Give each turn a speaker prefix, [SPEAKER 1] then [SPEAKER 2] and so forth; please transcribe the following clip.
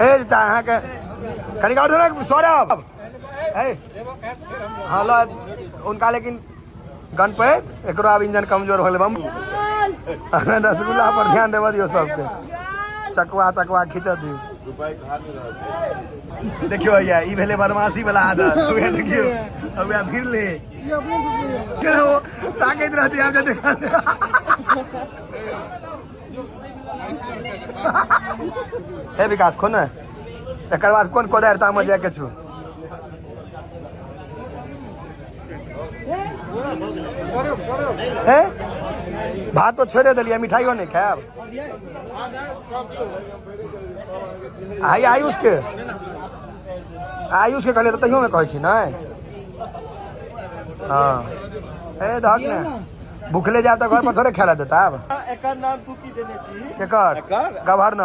[SPEAKER 1] ए चाचा अहाँके कनिक आओर देना सौरभ। ए हाँ ल उनका, लेकिन गणपति एकरो आब इंजन कमजोर हो गेलै। बम रसगुल्ला पर ध्यान देबऽ दियौ सबके, चकवा चकवा खींच दियौ। देखियौ भैया ई भेलै बदमाशी वाला आदत। उएह देखियौ उएह भिड़ले केना ओ ताकैत रहतै आब जे देखा। हे विकास खो ने, एकर बाद कोन कोदारि तामऽ जायके छौ? हे भात तो छोड़े देलियै, मिठाइयो नहि खायब। आइ आयुष के, आयुष के कहलियै तऽ तैयोमे कहै छी नहि। हँ ए दहक ने, भूखले जायब तऽ घर पर थोड़े खाय लए देता। आब
[SPEAKER 2] एकर नाम तू की देने छी?
[SPEAKER 1] केकर? गवर्नर।